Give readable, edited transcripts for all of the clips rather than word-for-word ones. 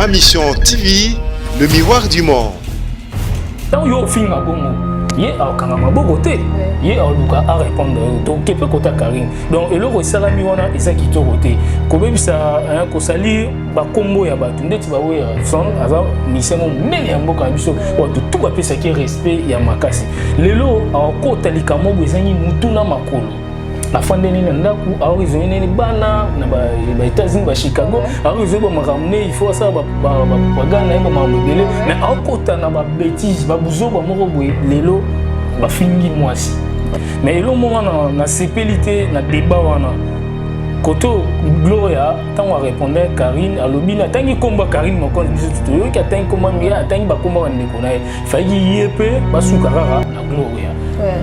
Ma Mission TV, le miroir du monde. Ntango yo ofinga bongo, ye akokanga maboko te, ye aluka arépondre yo. Toke mpe kota Karine. Donc eloko esalami wana eza kitoko te, kobebisa, kosali bakombo ya bato ndeti baWerrason. Aza musicien mo monene ya mboka na biso, bato tu bapesaki respect ya makasi. Lelo akokota likambo boye ezangi mutu na makolo. Afandeli na ndako, aoraisonner nini bana na baÉtats-Unis, baChicago, aoraisonner bamakambo ne il faut asala bapropagande na ye, bamakambo ebele, mais aokota na babêtises, babuzoba moko boye. Lelo bafingi mwasi, mais elo moko nasepeli te na débat wana. Koto Gloria, ntango arépondre Karine, alobi atangi nkombo ya Karine Mokonzi. Biso toyoki atangi nkombo ya, atangi bakombo ya bandeko na ye. Fayaki ye mpe basuka kaka na Gloria.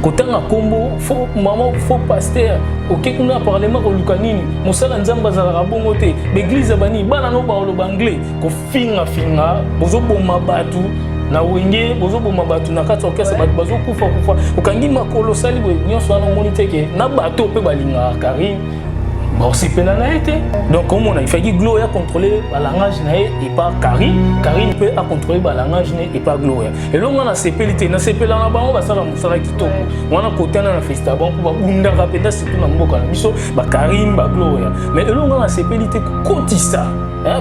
Kotanga nkombo faux mama, faux pasteur, oke kuna parlement koluka nini? Mosala Nzambe azalaka bongo te. Baéglise ya banini? Bana no baoloba anglais, kofingafinga. Bozoboma bato na Wenge, bozoboma bato na kati ya orchestre, bato bazokufa kufa, okangi makolo, osali boye. Nyonso wana omoni teke na bato mpe balingaka Karine basepela na ye te. Donc omona ifaki Gloria contrôler balangage na ye epa Karine, Karine mpe acontrôler balangage na ye epa Gloria. Elongo nga nasepeli te, nasepela na bango, basala mosala kitoko wana kotana na festival bango mpo babundaka mpenza, surtout na mboka na biso, baKarine, baGloria. Mais elongo nga nasepeli te, kokotisa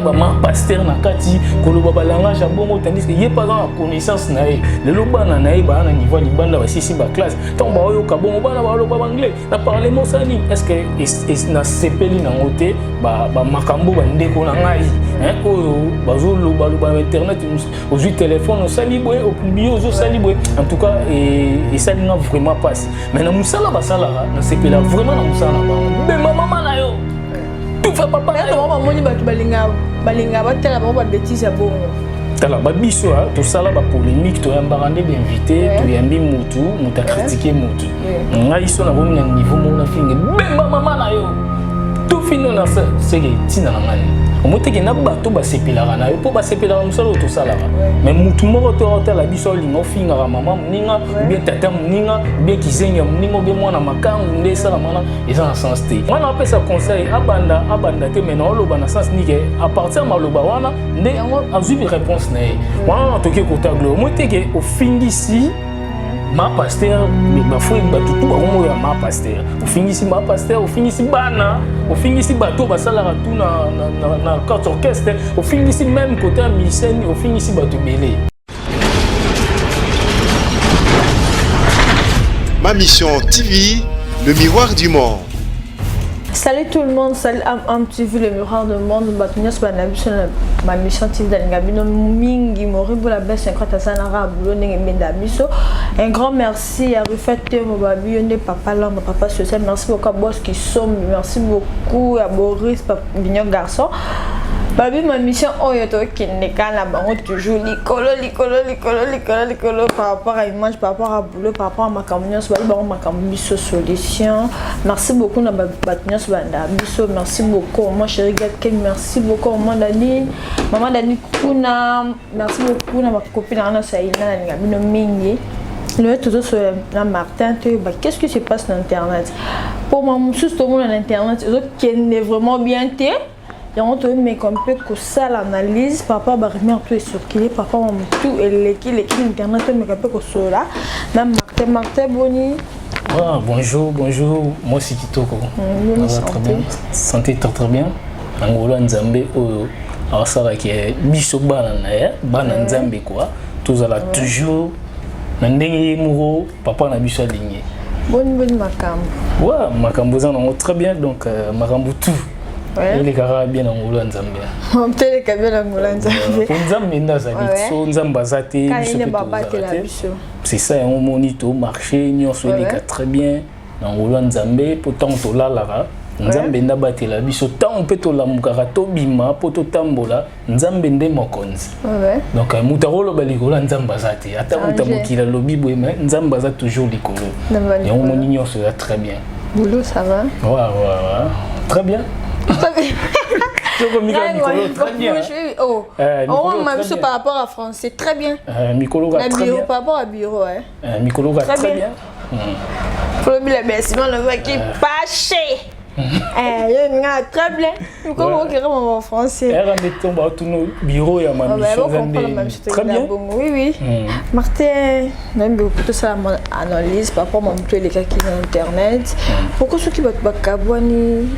bama pasteur na kati, koloba balangage ya bongo, tandis que ye mpe aza na connaissance na ye. Lelo bana na ye baa na niveau ya libanda, basisi baclasse. Ntango baoyoka bongo, bana baloba banglais na parlement, osala nini? Est ce que nasepeli nango te? Bamakambo bandeko na ngai oyo bazolobaloba na internet, ozwi telefone, osali boye, opublier, ozosali boye, en tout cas esali nga vraiment mpasi. Mais na mosala basalaka, nasepela vraiment na mosala na bango. Bema mama na yo, tufa papa na yo. Bamoni bato balinga batala bango babêtises ya bongo. Tala, babiso tosala bapolémique, toyambaka nde bainvité, toyambi mutu, moto acritiquer mutu. Ngai so nakomi na niveau moko nafinge bemba mama na yo, tofino na seke ntina na ngai. Omoteke na bato basepelaka na yo mpo basepelaka mosala oyo tosalaka. Mais mutu moko to otala biso, olinga ofingaka mama moninga, ou bien tata moninga, ou bien kizengi ya moninga, ou bien mwana makangu nde esalama wana, eza na sens te. Wana apesa conseil, abanda abanda te. Mais naoloba na sens nike à partir ya maloba wana nde azwi réponse na ye wana. Na toki kota Gloire, omoi teke ofingisi ma pasteur, bafoi bato tu bakomo ya ma pasteur, ofingisi ma pasteur, ofingisi bana, ofingisi bato basalaka tu na carte orchestre, ofingisi même côté ya musicien, ofingisi bato ebele. Ma Mission TV, le miroir du monde. Salut tout le monde, salut Am Am TV, le miroir du monde. Bato nyonso bana biso na Ma Mission TV, dalinga bino mingi. Moribo la belle 50 aza bulo ndenge ebenda biso. Un grand merci à Rufat Temo Babi, yo nde papa Londres, papa social. Merci beaucoup à Boss Kisombi, merci beaucoup à Boris Bignon garçon. Babi Ma Mission oyo tokende kaka na bango toujours likolo likolo likolo likolo likolo par rapport à image, par rapport à boulot, par rapport à makambo nyonso. Babi bango makambo biso solution. Merci beaucoup na bato nyonso banda biso. Merci beaucoup moi chéri Gatken, merci beaucoup maman Dani, maman Dani kuna, merci beaucoup na bakopi na nga nyonso ya ina. Nalinga bino mingi. Lelo tozosolola na Martin, toyeba qu'est-ce qui se passe na internet. Po ma mosusu tomona na internet ezokende vraiment bien te. Yango toyemeka mpe kosala analyse par rapport barumeur to ecirculer par rapport motu eleki eleki na internet. Toyemeka mpe kosolola na Martin. Martin, boni? Ah, bonjour, bonjour, moi c'est Kitoko. Boni? Ça va très santé? Bien. Santé très très bien. Ngolo Nzambe oyo asalaki biso bana na ye, bana Nzambe quoi. Tozala toujours na ndenge ye moko papa na biso alingi. Boni boni makambo? Ouais, makambo eza nango très bien, donc makambo tout. Elekaka bien na ngolo ya Nzambe. Teleka bien na ngolo ya Nzambe. Po Nzambe nde azali so, Nzambe aza te, biso nde mpe babatela tozala te. biso. C'est ça, yango moni to marché nyonso eleka très bien na ngolo ya Nzambe. Mpo ntango tolalaka, Nzambe nde abatela biso. Ntango mpe tolamukaka, tobima mpo totambola, Nzambe nde mokonzi. Donc moto akoloba likolo ya Nzambe aza te. Ata moto ya Danger. mokili alobi boye, mais Nzambe aza toujours likolo. Nzambe aza Yango likolo. moni nyonso eza très bien. Boulot, ça va? Ouais, très bien. Tokomika mikolo très bien. Oh, mikolo oh, ma très biso bien. par rapport à français, très bien. Mikolo ka Na très bureau, bien. par rapport à bureau, ouais. Mikolo ka Très très bien. bien. Faut le mettre, sinon on va qui paché. Eh, yo nga très bien. Comment okera mama français? Era nde ntongo baotuna bureau ya mamisio eza nde très bien. Oui. Martin, nayebi tosala analyse par rapport mamoto elekaki na internet. Pourquoi soki bato bakabwani,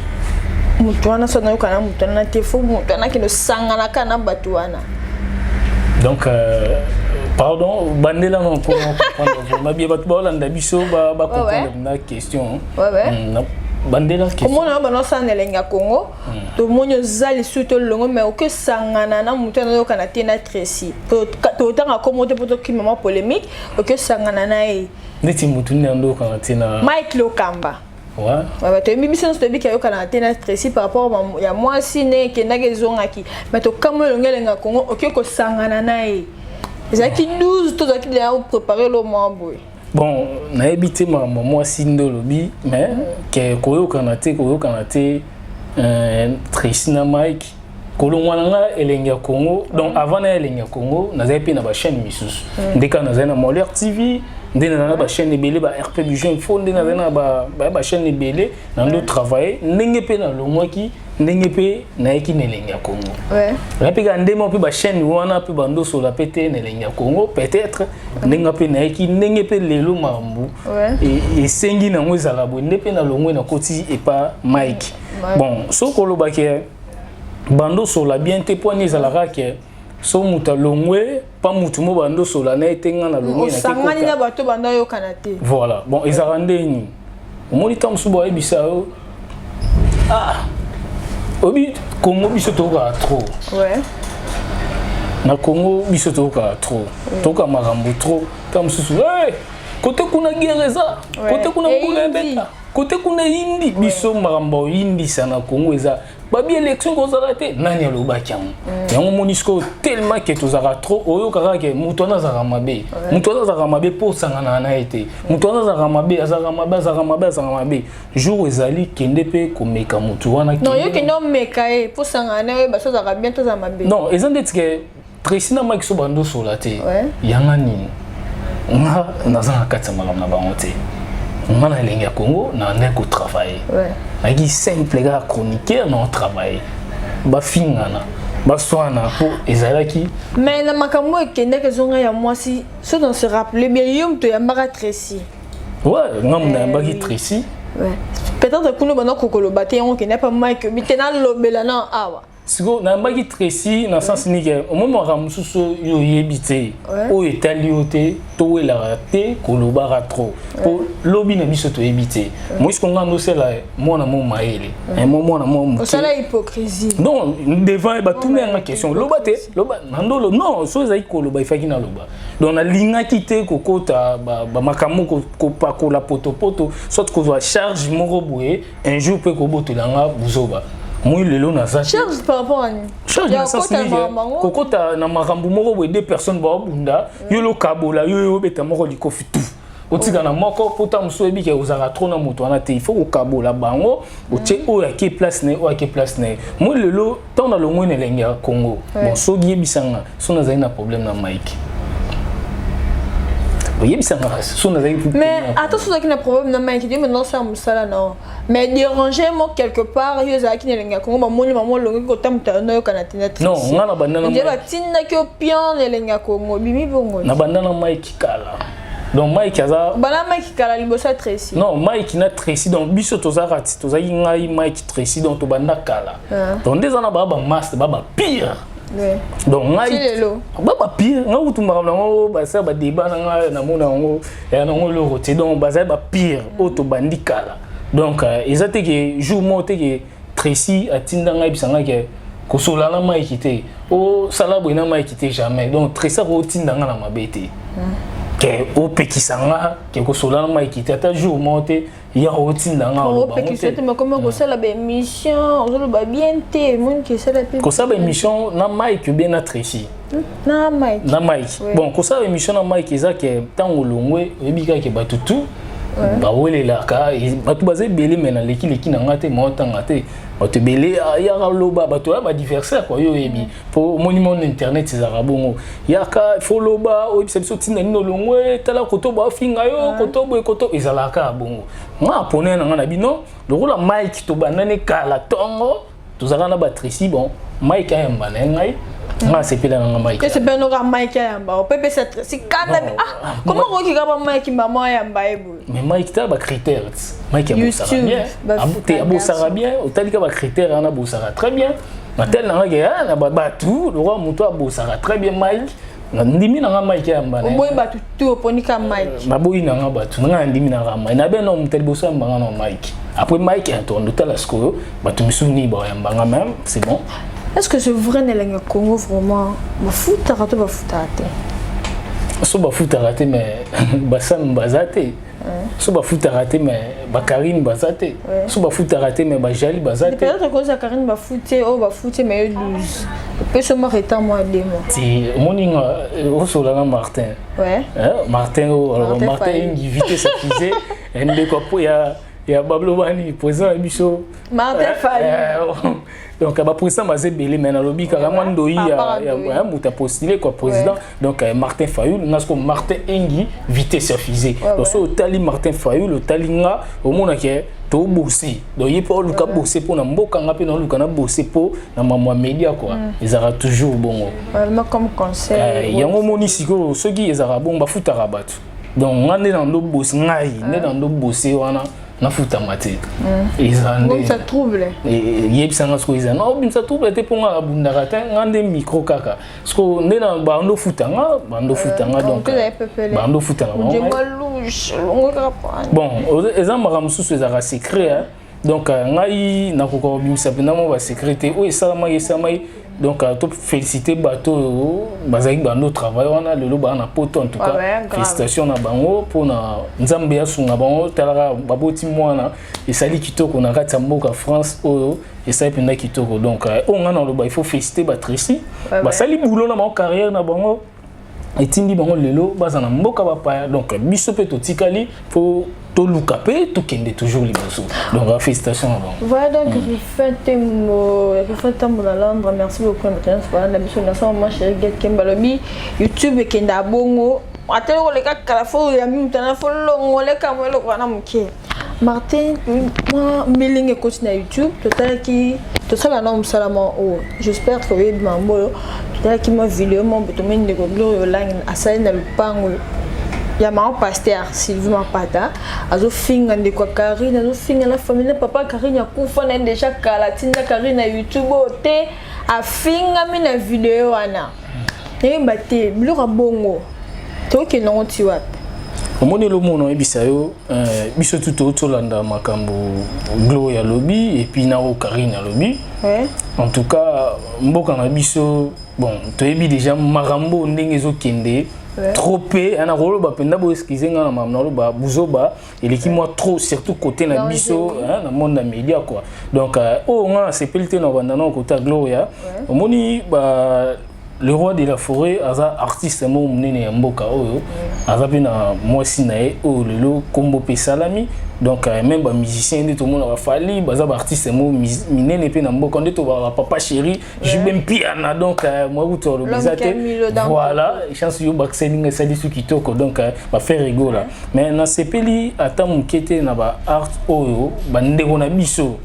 moto wana so nayoka na moto wana te, fo moto wana akende osanganaka na bato wana? Donc pardon, bandela no mpona comprendre vraiment bien, bato baolanda biso bacomprendre na question. Bandela question. Omona yo bana osala na Elengi ya Congo, tomoni oza lisusu tolongo, mais okesangana na moto wana oyokana te na Tracy, totanga kombo te mpo tokima mwa polémique, okesangana na ye. Neti motu nini ando okanga te na? Mike Lokamba. Toyebi biso nyonso, toyebi ayokana te na Tracy par rapport ya mwasi nde ekendaki ezongaki, mais tokamwa elongo Elengi ya Congo, oke kosangana na ye, ezalaki 12, tozalaki deja préparé lo mwa boye. Bon, nayebi te makambo mwasi nde olobi, mais ke koyokana te, koyokana te, Tracy na Mike, kolongwa na nga Elengi ya Congo, donc avant na Elengi ya Congo, nazali mpe na bachaîne misusu, nde kaka nazali na Molière TV, nde nazali na bachaîne ebele, ba RP Bijou Info, nde nazali na bachaîne ebele na ndo travaille, ndenge mpe nalongwaki, ndenge mpe nayeki na Elengi ya Congo, mpe kaka ndenge mpe bachaîne wana mpe bandosola mpe te na Elengi ya Congo, peut-être ndenge mpe nayeki, ndenge mpe lelo makambo esengi nango ezala boye, nde mpe nalongwe, nakoti epa Mike. Bon, soki olobaki bandosola bien te, mpo ani ezalaka ke so moto alongwe pa motu mo bandosola na ye te, nga na longwe. Osangani na bato bando oyokana te. Voilà. Bon, ezalaka ndeni omoni ntango mosusu bayebisa yo, ah, oyebi Congo biso tokokaka trop. Na Congo biso tokokaka trop, tokoka makambo trop. Ntango mosusu, hey, kote kuna guerre eza, kote kuna mbula ebeta, kote kuna eyindi, biso makambo oyindisa na Congo eza babi élection kozala te, nani alobaki yango? Yango omoni sikoyo, tellement ke tozalaka trop, oyokaka ke moto wana azalaka mabe, moto wana azalaka mabe mpo osanganaka na ye te, moto wana azalaka mabe, azalaka mabe, azalaka mabe, azalaka mabe. Jour ezali, kende mpe komeka motu wana. Non, yo kende omeka ye mpo osangana na ye, baso azalaka bien to azala mabe. Non, eza ndeti ke Tracy na Mike so bandosola te, yanga nini? Nga naza na kati ya makambo na bango te. Nga na Elengi ya Congo na nde kotravaille, nayaki simple kaka chroniqueur na otravaille, bafingana, baswana, mpo ezalaki. Mais na makambo ekendaki ezonga ya mwasi, so on se rappelle bien, yo moto oyambaka Tracy. Ouais, nga moto nayambaki Tracy. Peut-être kuna banda kokoloba te, yango okende pa Mike, obi te nalobela na awa. Sikoyo nayambaki Tracy na sens nike omoi makambo mosusu yo oyebi te, oyo etali yo te, towelaka te kolobaka trop, mpo lobi na biso toyebi te. Moi siko nga ndosela mwana mo mayele, mo mwana mo. Osala hypocrisie. Non, devant batuna yanga question, loba te, loba nandolo. Non, so ezalaki koloba, efaki naloba. Donc nalingaki te kokota bamakambo, kopakola potopoto, soit kozwa charge moko boye, un jour mpe kobotela nga buzoba. Moi lelo naza Charge par rapport à nini? Charge na sens nini? Kokota na makambo moko boye, deux personnes baobunda, yo lokabola, yo obeta moko likofi, tout otika na moko, mpo ta mosusu oyebi ke ozalaka trop na moto wana te. Il faut kokabola bango, otie oyo ake place na ye, oyo ake place na ye. Moi lelo ntango nalongwe na Elenge ya Congo, bon, soki yebisanga so nazali na problème na Mike, oyebisanga so nazali. Mais ata so ozalaki na problème na Mike, yo maintenant osala mosala na yo, mais déranger mo quelque part, yo ezalaki na Elengi ya Congo, bamoni mama olongi kotambuta noyokana te na Non, nga na banda na nde batindaki yo pion na Elengi ya Congo, bimi bongo. Na banda na Mike kala, donc Mike aza Bala Mike kala liboso ya Tracy? Non, Mike na Tracy, donc biso tozalaka ti tozalaki, ngai, Mike, Tracy, donc tobanda kala. Donc nde eza na baa bamaster, baa bapire. Donc ngai ba bapire, ngai kutu makambo nango basala badébat na ngai, namona yango ya nango eloko te. Donc bazali bapire oyo tobandi kala. Donc eza te ke jour moko te ke Tracy atinda ngai, yebisa ngai ke kosola na Mike te, osala boye na Mike te, jamais. Donc Tracy akotinda ngai na mabe te ke opekisa nga ke kosola na Mike te, ata jour moko te ya otinda nga. Opekisa te, makomi kosala baémission, ozoloba bien te, moniki esala mpe. Kosala baémission na Mike ou bien na Tracy? Na Mike. Na Mike. Bon, kosala émission na Mike eza ke ntango olongwe, oyebi kaka ke bato tu bawelelaka, bato baza ebele, me nalekileki na nga te, maotanga te. Bato ebele yaka loba, bato ya baadversaire quoi. Yo oyebi, mpo omoni monde internet ezalaka bongo. Yaka fo loba, oyebisa biso ntina nini olongwe. Tala koto baofinga yo, koto boye, koto ezalaka kaka bongo. Nga apone na nga na bino lokola Mike, tobandani kala, ntongo tozalaka na batrisi. Bon, Mike ayamba na ye, ngai nga asepela nanga Mike. Esepela noka Mike ayamba, opepesa Tracy kanda. Ah, comment okoki kaka Mike mama ayamba ye boye? Mais Mike, tala bacritère, Mike abosaka bien te, abosaka bien. Otali ka bacritère wana, abosaka très bien. Natali nanga ke na bato lokwa moto abosaka très bien. Mike, ndimi nanga Mike ayamba. Oboyi bato tu, oponi ka Mike? Naboyi nanga bato nanga, ndimi nanga Mike. Nabe no moto liboso ayambanga na Mike. Après Mike, atondo tala sikoyo bato misusu nini bayambanga même, c'est bon. Est-ce que c'est vrai, na Elengi Congo vraiment bafutaka to bafutaka te? So bafutaka te, mais basami baza te. So bafutaka te, mais bakarine baza te. So bafutaka te, mais bajali baza te. Peut-être koza Karine bafuti oyo, bafuti, mais yo 12 opesi mwa retard mwa 2 mois. Ti omoni nga osolanga Martin. Martin oyo, Martin Ingi, vitesse fusée, ndeko apo ya bablobani, président na biso. Martin Fayulu. Donc baprésident baza ebele, mais nalobi kaka mwa ndoi ya moto apostule quoi, président. Donc Martin Fayulu, nga siko Martin Engi, vitesse ya fusée. Donc so otali Martin Fayulu, otali nga, omonake tobose. Donc ye mpo oluka bose mpo na mboka, nga mpe naoluka na bose mpo na mambo ya média quoi. Ezalaka toujours bongo. Comme conseil. Yango omoni sikoyo, soki ezalaka bongo, bafutaka bato. Donc nga nde na ndo bose, ngai nde na ndo bose wana, nafutama te, eza nde trouble. Yebisanga sikoyo, eza na obimisa trouble te, mpo nga nabundaka te, nga nde micro kaka. Sikoyo nde na bando futa nga, bando futa nga, donc bando futa nga. Bon, eza makambo mosusu ezalaka secret. Donc ngai nakoka kobimisa mpenza mwa basecret te. Oyo esalamaki, esalamaki. Donc tofélicité bato oyo bazalaki bando travail wana, lelo baa na poto. En tout cas, félicitation na bango mpona Nzambe asunga bango. Talaka, baboti mwana, esali kitoko na kati ya mboka France oyo, esali mpenza kitoko. Donc oyo ngai naloba, il faut féliciter batrici, basali boulot na bango, carrière na bango etindi bango lelo baza na mboka bapaya. Donc biso mpe totikali mpo toluka mpe tokende toujours liboso. Donc félicitation na bango. Voilà, donc Rufin Tembo, Rufin Tembo na Londres, merci beaucoup na bato nyonso balanda biso. Merci mama chéri Get Kemba, alobi YouTube ekende abongo, ateli koleka kala, fo oyambi moto ana, fo longoleka mo eloko wana moke. Martin, mwa mbilingi ekoti na YouTube. Totalaki, tosala na mosala mwa oyo, j'espère que oyebi mambo oyo. Totalaki mwa video mwa tomoni ndeko Gloire Olangi asali na lupango ya mama pasteur Sylvie Mapata, azofinga ndeko ya Karine, azofinga na famille na papa Karine akufa na ye déjà kala. Atinda Karine na YouTube oyo te, afingami na video wana. Nayeba te biloko ya bongo tokende yango ti wapi? Omoni, elomona oyebisa yo, biso tu tolanda makambo Glo alobi et puis na oyo Karine alobi. En tout cas, mboka na biso, bon, toyebi déjà makambo ndenge ezokende. Trop mpe ana koloba mpenza, bo excuse nga na makambo naloba, buzoba eleki mwa trop, surtout côté na biso na monde ya média quoi. Donc oyo nga nasepeli te na banda na côté ya Gloria. Omoni ba le roi de la forêt aza artiste moko monene ya mboka oyo, aza mpe na mwasi na ye oyo lelo nkombo mpe esalami. Donc même bamusicien nde tomona bafali, baza baartiste moko minene mpe na mboka, nde tobaka papa chéri Jube Mpiana. Donc mwa kutu alobi eza te. Voilà, chance yo bakiselinga esali su kitoko. Donc baFerre Gola, mais nasepeli ata moke te na baart oyo bandeko na biso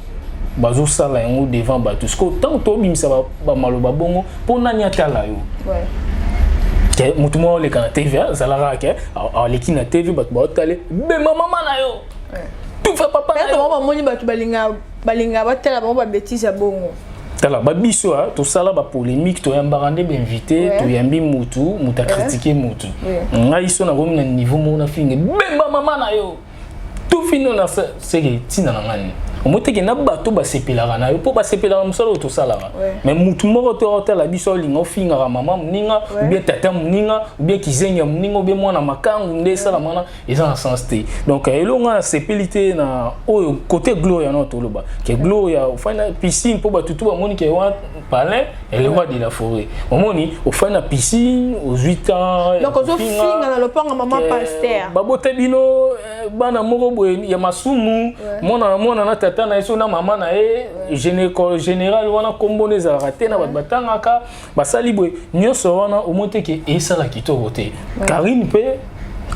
bazosala yango devant bato. Siko ntango tobimisa bamaloba bongo, mpo nani atala yo? Ke motu moko oleka na TV, azalaka ke aleki na TV, bato baotale, bema mama na yo, tufa papa na yo. Bamoni bato balinga batala bango babêtises ya bongo. Tala babiso, tosala bapolémique, toyambaka nde bainvité, toyambi mutu, moto acritiquer mutu. Ngai so nakomi na niveau moko nafinge bemba mama na yo, tufino na seke, ntina na ngani omoi teke na bato basepelaka na yo, mpo basepelaka mosala oyo tosalaka. Mais mutu moko to otala biso, olinga ofingaka mama moninga, ou bien tata moninga, ou bien kizengi ya moninga, ou bien mwana makangu, nde esalama wana eza na sens te. Donc eloko nga nasepeli te na oyo côté Gloria, na toloba ke Gloria ofandi na piscine mpo bato tu bamoni ke wana. Palin, le roi de la forêt. Omoni ofandi na piscine, ozwi temps. Donc ozofinga na lopango mama pasteur. Babota bino bana moko boye ya masumu, mwana na mwana na tata na ye, so na mama na ye général wana, kombo na ezalaka te na bato batangaka, basali boye nyonso wana. Omoni te ke esala kitoko te. Karine mpe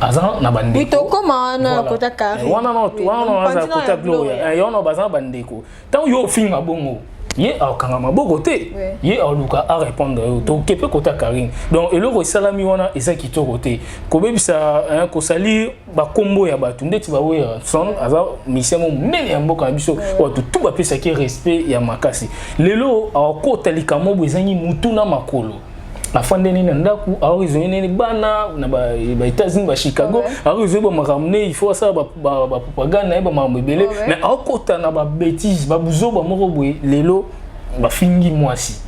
aza na bandeko. Tokóma wana na kota Karine. Wana wana aza kota Gloria, wana baza na bandeko. Ntango yo ofinga bongo, ye akokanga maboko te, ye aluka arépondre yo. Toke mpe kota Karine. Donc eloko esalami wana eza kitoko te, kobebisa, kosalir bakombo ya bato ndeti baWerrason. Aza musicien mo monene ya mboka na biso, bato tu bapesaki respect ya makasi. Lelo akokota likambo boye ezangi mutu na makolo. Afandeni na ndako, aoraisonner nini bana na baÉtats-Unis, baChicago, aoraisonner bamakambo ne, il faut asala bapropagande na ye, bamakambo ebele, mais aokota na babêtises, babuzoba moko boye. Lelo bafingi mwasi,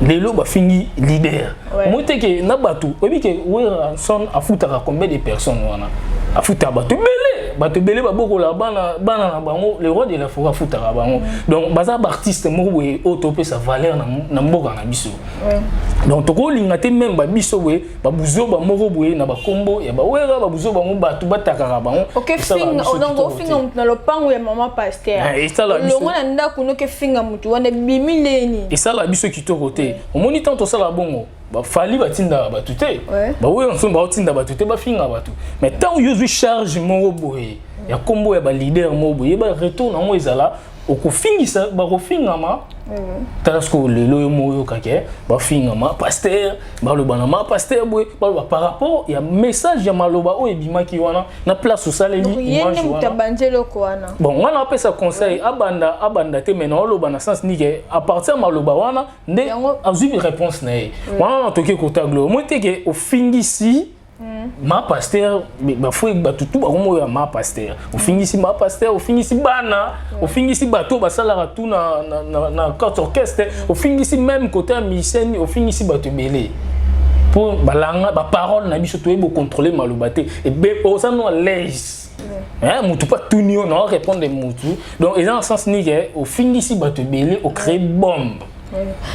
lelo bafingi leader. Omoi te ke na bato oyebi ke Werrason afutaka combien de personnes wana? Afutaka bato ebele, bato ebele babokola bana, bana na bango. Le roi de la forêt afutaka bango. Donc baza baartiste moko boye oyo topesa valeur na mboka na biso. Donc tokolinga te même babiso boye, babuzoba moko boye na bakombo ya baWerra, babuzoba bango, bato batakaka bango. Ofinga motu na lopango ya mama pasteur, olongo na ndako, noke finga motu wana, ebimi ndeni? Esala biso kitoko te. Omoni, ntango tosala bongo, baFally batindaka bato te, baWerrason baotinda bato te bafinga bato. Mais ntango yo ozwi charge moko boye ya nkombo ya baleader moko boye, yeba retour nango ezala okofingisa, bakofingama. Tala sikoyo lelo yo moko oyokake bafingama pasteur, baloba na ma pasteur boye, baloba par rapport ya message ya maloba oyo ebimaki wana na place osaleli image wana. Bon, wana apesa conseil, abanda abanda te, mais naoloba na sens nike à partir ya maloba wana nde azwi réponse na ye wana. Na toki kota Gloire, moi te ke ofingisi ma pasteur, bafoi bato tu bakomo ya ma pasteur, ofingisi ma pasteur, ofingisi bana, ofingisi bato basalaka tu na kati orchestre, ofingisi même côté ya musicien, ofingisi bato ebele mpo balanga baparole na biso. Toyebi ocontrôle maloba te, oza no à l'aise, mutu mpo atuni yo na répondre mutu. Donc eza na sens nike ofingisi bato ebele, ocrée bombe.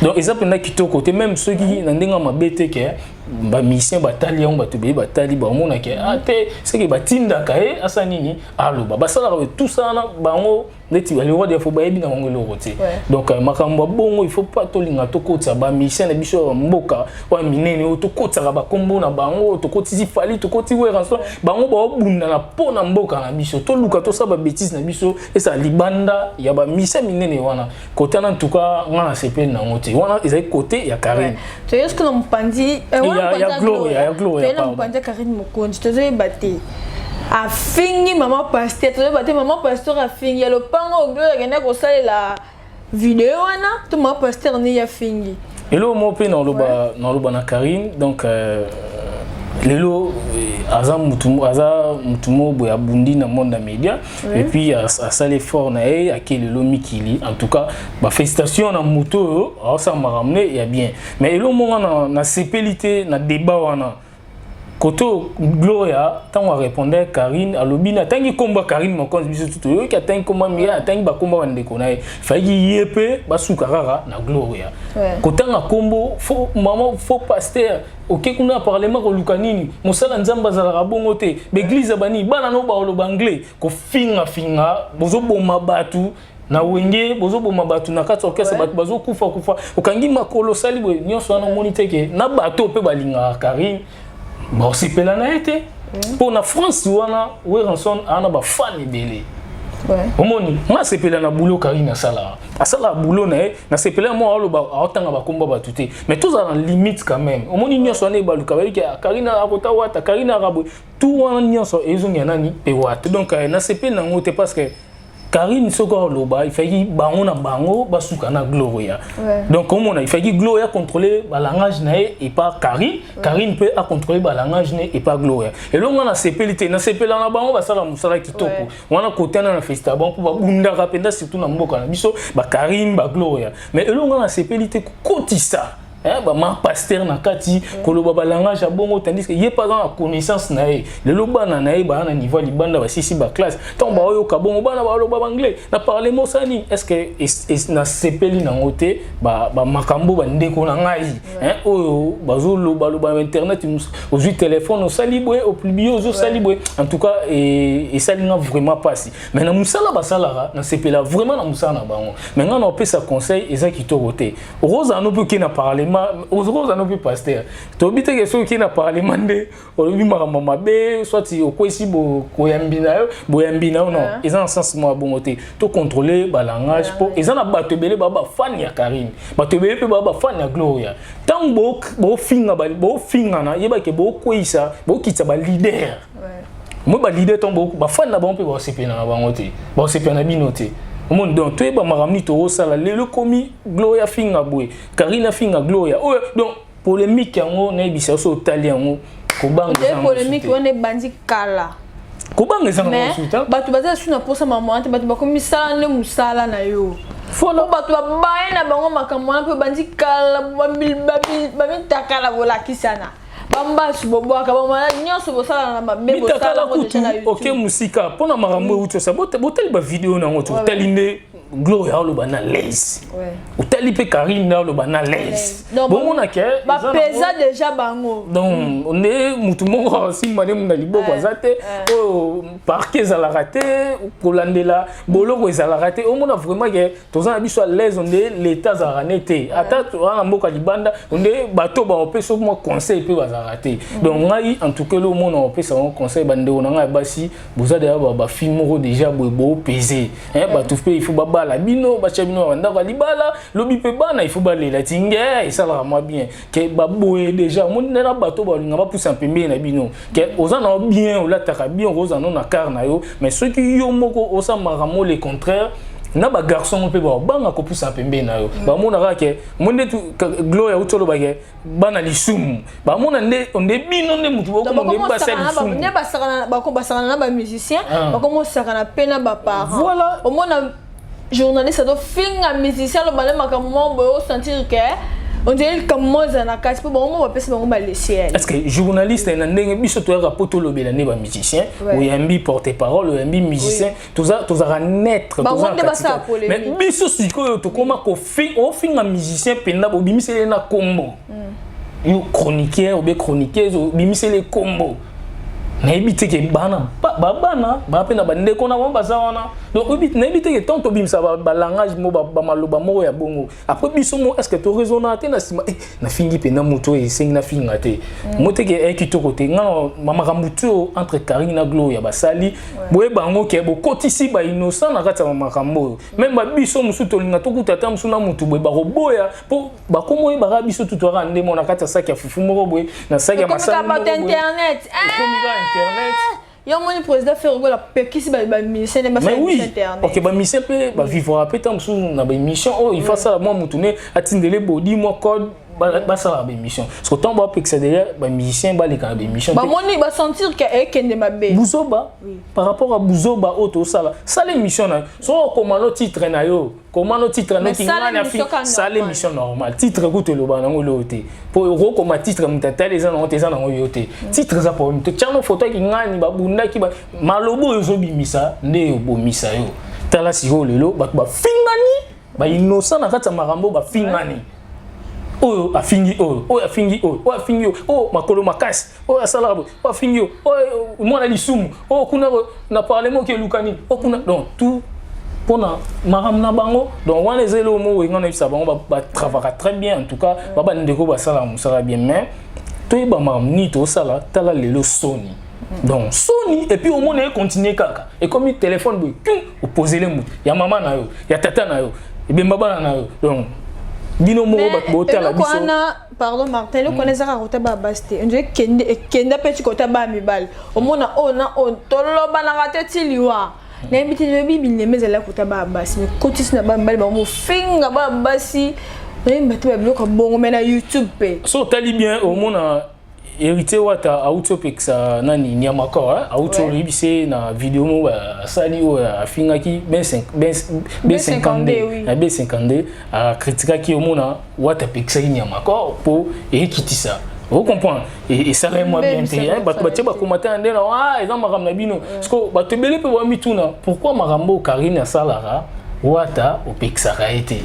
Donc eza mpenza kitoko te, même soki na ndenge ya mabe te ke bamusicien batali yango, bato ebele batali, bamonake a te seke batindaka ye asa nini, aloba basalaka tout ça wana. Bango neti le roi de fo bayebi na bango eloko te. Donc makambo ya bongo, il faut pas tolinga tokotisa bamusicien na biso ya mboka oyo minene oyo, tokotisaka bakombo na bango. Tokotisi Fally, tokoti Werrason, bango baobundana mpo na mboka na biso. Toluka tosala babêtises na biso ezala libanda ya bamusicien minene wana. Kote wana, en tout cas nga na sepeli nango te. Wana ezali kote ya Karine. Toyoski na mopanzi ya Gloria, ya Gloria. Na mopanzi ya Karine Mokonzi, tozoyeba te afingi mama pasteur, tozoyeba te mama pasteur afingi ya lopango Gloria akende kosalela video wana to mama pasteur nde ye afingi. Eloko moko mpe naloba na Karine, donc lelo aza mutu moko boye abundi na monde ya média et puis asali effort na ye, ake lelo mikili. En tout cas bafélicitation na mutu oyo aosala makambo ne ya bien. Mais eloko moko nasepeli te na débat wana, kote Gloria, ntango arépondre Karine, alobi na atangi nkombo ya Karine Mokonzi. Biso tu toyoki atangi nkombo ya Miriam, atangi bakombo ya bandeko na ye. Fayaki ye mpe basuka kaka na Gloria. Kotanga nkombo mama faux pasteur, oke kuna na parlement koluka nini? Mosala Nzambe azalaka bongo te. Baeglise ya banini, bana no baoloba anglais, kofingafinga, bozoboma bato na Wenge, bozoboma bato na kati orchestre, bato bazokufa kufa, okangi makolo, osali boye nyonso wana. Omoni te ke na bato mpe balingaka Karine baosepela na ye te? Mpo na France wana, Werrason aa na bafan ebele. Omoni, nga asepela na boulot Karine asalaka, asalaka boulot na ye, nasepela mwa aloba, aotanga bakomba bato te, mais tozala na limite quand même. Omoni, nyonso wana ebaluka, bayiki Karine akota wata, Karine akaboye, tout wana nyonso ezongia nani mpe wata. Donc nasepeli nango te, parce que Karine soki aloba, ifaki bango na bango basuka na Gloria. Donc omona, ifaki Gloria contrôler balangage na ye epa Karine, Karine mpe acontrôler balangage na ye epa Gloria. Elongo nga nasepeli te, nasepela na bango, basala mosala kitoko wana kotana na festival bango mpo babundaka mpenza, surtout na mboka na biso, baKarine, baGloria. Mais elongo nga nasepeli te, kokotisa Bama pasteur na kati koloba balangage ya bongo, tandis que ye mpe aza na connaissance na ye. Lelo bana na ye baa na niveau ya libanda, basisi baclasse. Ntango baoyoka bongo, bana baloba banglais na parlement, osala nini? Est ce que nasepeli nango te? Bamakambo, bandeko na ngai oyo bazolobaloba na internet, ozwi telefone, osali boye, opublie, ozosali boye. En tout cas, esali nga vraiment mpasi. Mais na mosala basalaka, nasepela vraiment na mosala na bango. Mais ngai na opesa conseil, eza kitoko te. Okozala no mpe oke na parlement, okozala no mpe pasteur. Toyebi teke soki oke na parlement nde olobi makambo mabe, soit okwesi koyambi na yo, boyambi na yo. Non, eza na sens moko ya bongo te. Tocontrôle balangage, mpo eza na bato ebele baa bafani ya Karine, bato ebele mpe baa bafani ya Gloria. Ntango bofinga, bofingana, yebake bokweyisa, bokitisa baleader. Moi, baleader, ntango bafani na bango mpe baosepela na bango te, baosepela na bino te. Omoni? Donc toyeba makambo nini tokosala. Lelo komi Gloria finga boye, Karine finga Gloria oyo. Donc polémique yango, nayebisa so, otali yango, kobanga. Polémique wana ebandi kala. Kobanga eza. Na bato baza su na posa mama te. Bato bakomi sala nde mosala na yo. Po bato babaye na bango makambo wana mpe ebandi kala. Bamitakala, bolakisana bambasu, bobwaka bamala nyonso, bosala na mabe. Mitakala kutu oke mosika mpona makambo euti osa. Botali bavideo nango te. Otali nde Gloria aloba na l'aise, otali mpe Karine nde aloba na l'aise, bomona ke bapeza déjà bango. Donc nde mutu moko asimba nde na liboko aza te. Oyo parquet ezalaka te, kolandela boloko ezalaka te. Omona vraiment ke toza na biso à l'aise. Nde l'état azalaka ne te, ata toza na mboka libanda, nde bato baopesa mwa conseil mpe bazalaka te. Donc ngai, en tout cas, eloko omona opesa bango conseil, bandeko na ngai ya basi, boza deya bafille moko déjà boye, boopese bato mpe. Il faut babala bino, batya bino na bandako ya libala. Lobi mpe bana, il faut balela ti nge esalaka mwa bien ke baboye déjà. Omoni nde na bato balinga bapusa pembeni na bino ke oza na bien, olataka bien, okozala no na car na yo. Mais soki yo moko osamaka mo le contraire, na bagarçon mpe babanga kopusa pembeni na yo. Bamona kaka ke mo nde Gloria auti olobake bana lisumu, bamona nde nde bino nde mutu bokoma nde basi ya lisumu. Nde basakana na bamusicien, bakomosakana mpe na baparent. Voilà. Omona journaliste azofinga musicien, aloba nde makambo moko boye, osentir ke on dirait likambo moko ezala na kati, mpo bango mo bapesi bango balesiel. Est ce que journaliste na ndenge biso toyaka mpo tolobela nde bamusicien, oyambi porte parole, oyambi musicien, tozalaka neutre. Bango nde basala Mais biso sikoyo tokóma ofinga musicien mpenza, bobimiseli na kombo. Yo chroniqueur obe chroniqueuse, obimiseli kombo, nayebi te ke bana, babana baa mpe na bandeko na bango baza wana. Donc nayebi te ke tant tobimisa balangage mo, bamaloba moko ya bongo, après biso mo, est ce que toraisonnaka te na nsima? Nafingi mpenza moto oyo esengi nafinga te mo te ke kitoko te. Nga makambo ti oyo entre Karine na Gloria basali, boyeba yango ke bokotisi bainnocent na kati ya makambo oyo. Même babiso mosusu tolinga tokuta ata mosusu na motu boye, bakoboya, mpo bakoma oyebaka biso tu toyaka ndemo na kati ya saki ya fufu moko boye, na saki ya masani moko boye. Internet. Ekomi kaka internet. Yo moni président Ferre Gola apekisi bamusicien nde basala internet. Ok, bamusicien mpe bavivra mpe ntango mosusu na baémission oyo. Il faut asala mwa motu ne atindele bodi mwa code, basalaka baémission. Parce que ntango bapekisa déjà bamusicien baleka na baémission, bamoni, basentir ke ekende mabe. Buzoba par rapport à buzoba oyo tosala. Sala émission na yo, soki okoma no titre na yo, koma no titre noki ngani afi. Sala émission normale. Titre kutu eloba nango eloko te, mpo okokoma titre, moto atali eza nango te, eza nango yo te. Titre eza problème te. Tiano foto yaki ngani babundaki, maloba oyo ozobimisa nde obomisa yo. Tala sikoyo lelo bato bafingani, bainnocent na kati ya makambo bafingani. Oyo afingi oyo, oyo afingi oyo, oyo afingi oyo, oyo makolo makasi, oyo asalaka boye, oyo afingi oyo, oyo mwana lisumu, oyo kuna na parlement oki eluka nini, oyo kuna. Donc tout mpona makambo na bango. Donc wana eza eloko moko enga nayebisa bango, batravaka très bien. En tout cas, babandeko basalaka mosala bien, mais toyeba makambo nini tosala. Tala lelo soni. Donc soni, et puis omona econtinue kaka, ekomi téléphone boye, kum, opposele motu ya mama na yo, ya tata na yo, ebemba bana na yo. Donc bino moko bato botala biso. Wana, pardon Martin, eloko wana ezaka kota baya basi te. Ondire ekenda mpe ti kota baya mibali. Omona oyo na oyo tolobanaka te ti liwa. Nayebi te, nayebi bilema ezali kota baya basi, mais kotisi na baya mibali, bango mofinga baya basi, nayemba te babiloko ya bongo. Mais na YouTube mpe So otali bien, omona Héritier Wata auti opekisa nani, Niamakor, auti oyebisi ye na video moko asali oyo afingaki B52 na B52, akritikaki. Omona Wata apekisaki Niamakor mpo eyekitisa, ocomprendre, esalaki mwa bien te. Bato batie bakomata na nde na eza makambo na bino, parce que bato ebele mpe bamituna pourquoi makambo oyo Karine asalaka, Wata opekisaka ye te.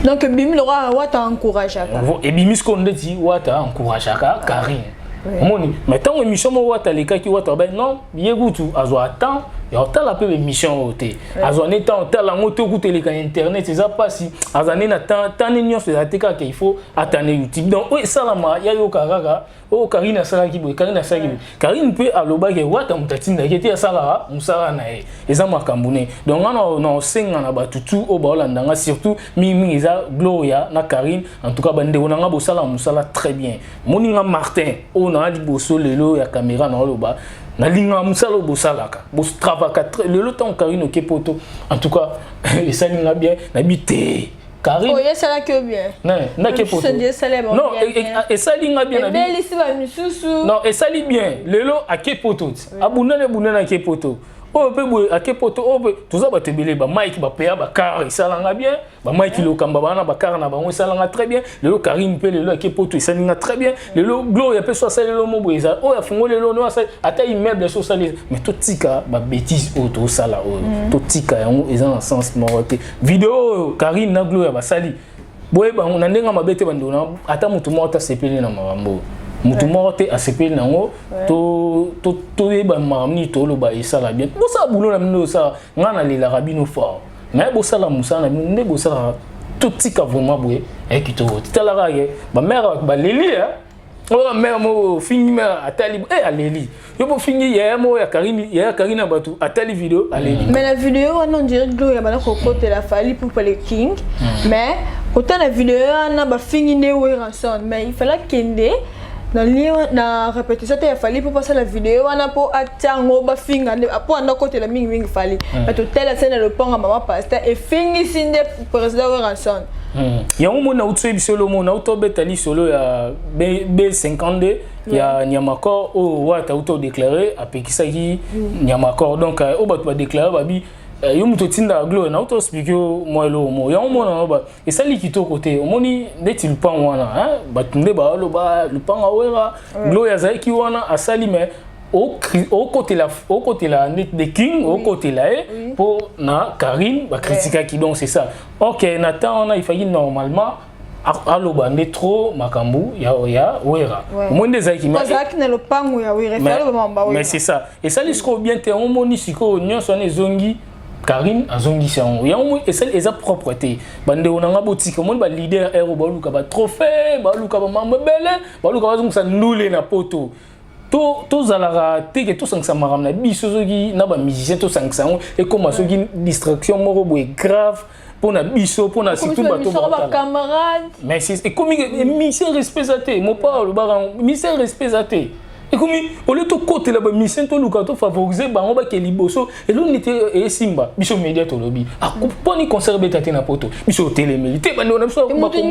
Donc ebimi lokola Wata encourageaka. Ebimi sikoyo ndeti Wata encourageaka Karine, omoni. Mais ntango émission moko Wata alekaki, Wata abai non, ye kutu azwa temps ya kotala mpe baémission oyo te, azwa ne temps otala yango te, kutu eleka na internet, eza mpasi, aza nde na temps tane nyonso eza te, kaka il faut atane YouTube. Donc oyo esalama ya yoka kaka oyo Karine asalaki boye, Karine asalaki boye. Karine mpe alobaki Wata moto atindaki te, asalaka mosala na ye, eza makambo ne. Donc nga na osenga na bato tu oyo baolanda nga, surtout mingimingi eza Gloria na Karine. En tout cas, bandeko na nga, bosala mosala très bien. Moninga Martin oyo naa liboso lelo ya caméra na oloba, nalingaka mosala oyo bosalaka, botravaka. Lelo ntango Karine oke Poto, en tout cas esali nga bien, nayebi te. Karine oyo esalaki yo bien? Nake Poto, non, esali nga bien. Ebelisi bamisusu. Non, esali bien. Lelo ake Poto ti abundani, abundani, ake Poto oyo mpe boye, ake Poto oyo mpe toza bato ebele, bamike bapeya bakar, esalanga bien. Bamike Lokamba baa na bakar na bango, esalanga très bien. Lelo Karine mpe lelo ake Poto, esalinga très bien. Lelo Gloria mpe so asali lelo mo boye, eza oyo afungoli lelo no asali ata immeuble so osali. Mais totika babêtises oyo tosala oyo, totika yango, eza na sens moko te. Video oyo Karine na Gloria basali, boyeba yango na ndenge mabe te, bandeko na ata motu moko te asepeli na makambo, motu moko te asepeli nango. Toyeba makambo nini toloba, esala bien. Bosala boulot na bino, osala ngai nalelaka bino fort, mais bosala mosala na bino nde bosalaka. Totika vraiment boye, kitoko. Titalaka ke bamare bato baleli, oyo mare moko ofingi, mare atali e aleli yo, bofingi yaya moko ya Karine, yaya Karine na bato atali video, aleli. Mais na video wana, on dirait Gloria bana kokotela Fally Ipupa le King, mais kota na video wana bafingi nde Werrason. Mais il fallait kende na lien na répétition te ya Fally mpo basala video wana, mpo atia yango bafinga nde mpo anda kotela mingimingi Fally. Bato tala se na lopango mama pasteur efingisi nde président Werrason. Yango moni nauti oyebi solo mo nauti obeta lisolo ya B52 ya Nyamakor oyo Wata auti odéclare apekisaki Nyamakor. Donc oyo bato badéclare babi yo moto otindaka Gloire, nauti oexplique yo mwa eloko moko. Yango mona ba esali kitoko te. Omoni ndeti lupango wana, bato nde baaloba lupango awera, Gloire azalaki wana asali, mais okotela, okotela nde the King, okotela ye mpo na Karine bakritikaki. Donc c'est ça, ok. Na temps wana ifaki normalement aloba nde trop makambo ya Wera. Omoni nde ezalaki azalaki na lopango ya Wera. Mais c'est ça, esali sikoyo bien te. Omoni sikoyo nyonso wana ezongi, Karine azongisi yango, yango esali eza propre te. Bandeko na nga, botika. Omoni baleader ero baluka batrophée, baluka bamambo ebele, baluka bazongisa ndule na Poto. Tozalaka te ke tosangisa makambo na biso soki na bamusicien, tosangisa yango ekóma soki distraction moko boye grave mpona biso, mpona surtout bato. Mais ekomi émission, respect eza te. Mopa alobaka émission, respect eza te. Ekomi olie tokotela bamusicien, toluka tofavorize bango bake liboso, eloko neti esimba biso média. Tolobi mponi concert beta te na Poto, biso otelemeli te. Bandeko na biso, bandeko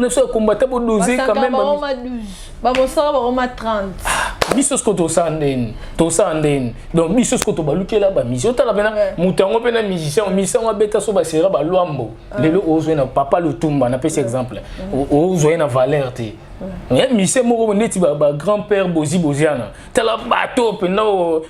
na biso ya kombata, bodose quand même. Bamosala bakoma 30. Biso siko tosala ndeni, tosala ndeni. Donc biso siko tobalukela bamusicien, otala mpena moto yango mpe na musicien, musicien yango abeta so basera balwambo. Lelo ozwi na papa Lutumba, napesi exemple, ozwa ye na valeur te. Ya musicien moko neti bagrand père Bozi Boziana, tala bato mpenza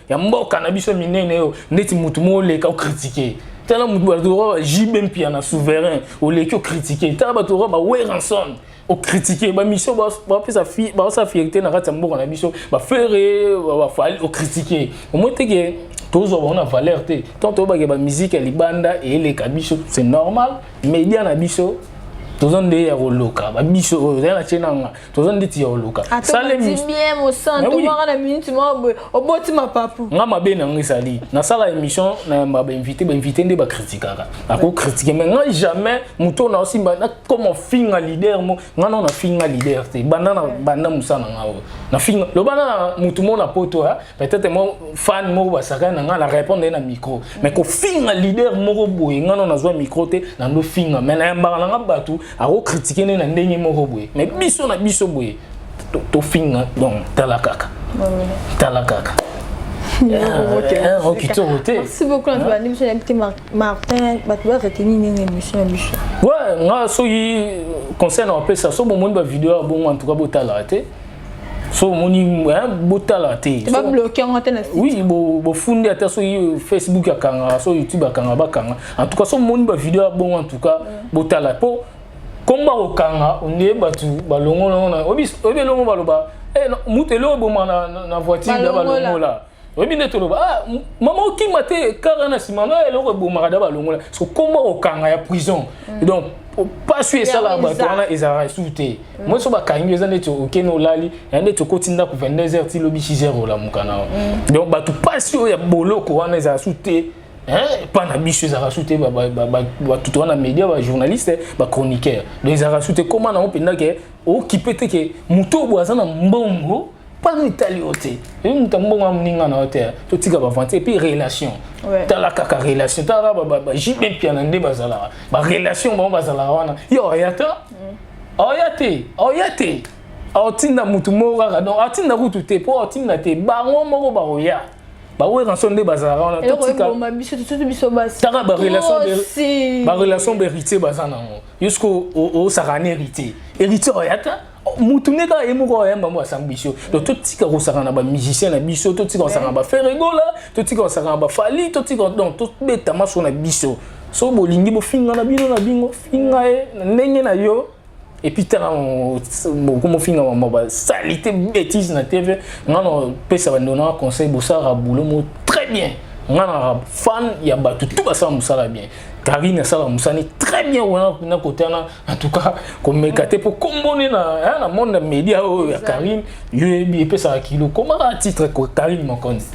ya mboka na biso minene oyo, neti motu moko oleka okritike. Tala motu bato JB Mpiana souverain, oleki okritike. Tala bato oyo baWerrason, okritike. Bamission bapesa, baosala fierté na kati ya mboka na biso, baFerre, baFally, okritike. Omoi teke tozwa bango na valeur te. Tant toyobake bamusike ya libanda eyeleka biso, c'est normal. Média na biso toza nde ya koloka babiso oyo ozali na tie nanga, toza ndeti ya koloka. Bien mosantu na minute moko boye oboti mapapu. Nga mabe na nga ezali nasala émission na yamba bainvité, bainvité nde bakritikaka, akokritike, mais nga jamais moto oyo naosimba nakoma ofinga leader mo. Nga nao nafinga leader te. Banda na banda mosala na nga oyo nafinga, loba na motu moko na Poto, peut-être mo fan moko basakani na nga, na répondre ye na micro. Mais kofinga leader moko boye, nga nao nazwa micro te, nando finga. Mais nayambaka na nga bato. Akocritiquer nde na ndenge moko boye, mais biso na biso boye tofinga. Donc tala kaka, tala kaka kitoko te. Merci beaucoup na tobandi biso. Nayebi te, Martin, bato baretenir ndenge émission na biso. Ouais, nga soki conseil na bapesa, so bomoni bavideo ya bongo, en tout cas botalaka te. So omoni, botala te. Babloquer yango te na Oui, bofundi ata soki Facebook akangaka, so YouTube akanga, bakanga. En tout cas, so omoni bavideo ya bongo, en tout cas botala, mpo komba kokanga ondie bato balongola wana. Oyebi elongo baloba mutu eloko eboma na voiture da balongola. Oyebi nde toloba: "Ah, mama, okima te kaka na nsima na eloko ebomaka da balongola." So komba kokanga ya prison, donc pasi esalaka bato wana ezalaka esu te. Moi, so bakangi, eza neti okende olali ya neti okoti ndako 22 heures ti lobi 6 heures, olamuka na. Donc bato, pasi oyo ya boloko wana ezala su te mpa na biso, ezalaka su te. Bato wana média, bajournaliste, bachroniqueur, donc ezalaka su te. Koma nango mpenza ke okipe te ke moto oyo aza na mbongo mpana etali yo te. Eyi moto mbongo amoninga na yo te. Totika bavanter. Et puis relation, tala kaka relation, tala kaka baJB Mpiana nde bazalaka barelation bango bazalaka wana. Yo oya te, oya te, oya te, aotinda mutu moko kaka. Donc atinda kutu te, mpo aotinda te, bango moko bakoya baweranso nde bazalaka wana. Totika Barelation bahéritier baza nango. Yo soki osaka na héritier, héritier oya te, mutu nde kaka ye moko oyamba mo asambisi yo. Donc totika kosaka na bamusicien na biso, totika kosaka na baFerre Gola, totika kosaka na baFally, totika. Donc tobeta maso na biso. So bolingi bofinga na bino na bingo, finga ye na ndenge na yo. Et puis tala bokomofinga mama basali te, bêtise na TV. Nga na opesa bandeko nanga conseil: bosalaka boulot mo très bien. Nga na fan ya bato tout basala mosala bien. Karine asala mosala très bien wana na kote wana. En tout cas, komeka te, mpo kombone na monde ya média oyo ya Karine, yo yebi epesaka kilo. Komaka titre Karine Mokonzi,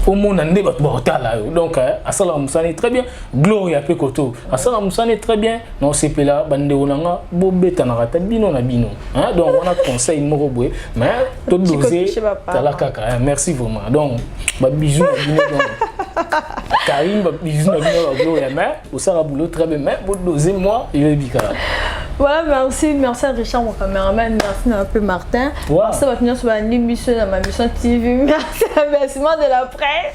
omona nde bato bakotala yo. Donc asalaka mosala très bien. Gloria mpe koto asalaka mosala très bien. Na osepela, bandeko na nga, bobetanaka ta bino na bino. Donc wana conseil moko boye, mais todose. Tala kaka, merci vraiment. Donc babisous na bino. Donc Karine, babisous na bino, bagloria, mais osala boulot très bien, mais bodose moi, yoyebi kaka. Voilà, merci, merci à Richard, mon caméraman, merci un peu Martin. Wow. Merci à votre sur la émission dans ma mission TV. Merci à Merci de la presse.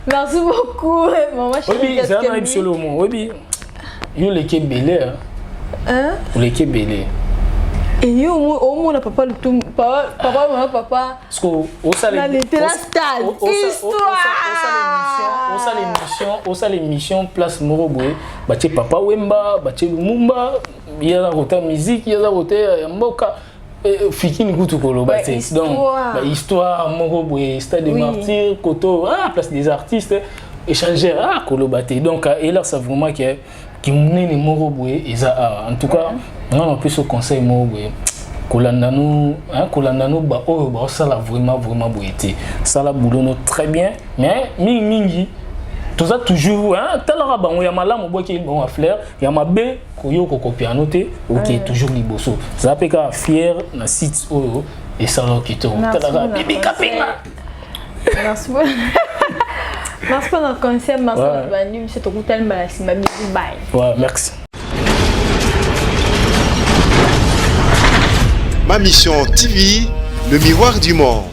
Merci beaucoup. Maman. Oui, c'est un absolument. Oui, yo leki ebele. Hein? Oleki ebele. Yo omona papa lutum, papa, papa, mama, papa. Parce que osala stade histoire. Osala émission, osala émission place moko boye, batie Papa Wemba, batie Lumumba, ye aza kota musique, ye aza kote ya mboka fikini kutu koloba te. Donc bahistoire moko boye, stade de martyr koto, ah, place des artistes échangeur, ah, koloba te. Donc elakisa vraiment ke kimonene moko boye eza awa. En tout cas, nga na opesa conseil moko boye: kolanda no, kolanda no baoyo baosala vraiment vraiment boye te. Sala boulot no très bien, mais mingimingi toza toujours talaka bango ya malamu, obwaki bango ya fleur, ya mabe koyo kokopia no te. Oke toujours liboso, za mpe kaka fier na site oyo esalaka kitoko. Talaka Bibi Kapinga. Merci, merci pour notre conseil. Merci. Bandi biso, tokutani mbala nsima. Bisous, bye. Ouais, merci. Ma Mission TV, le miroir du monde.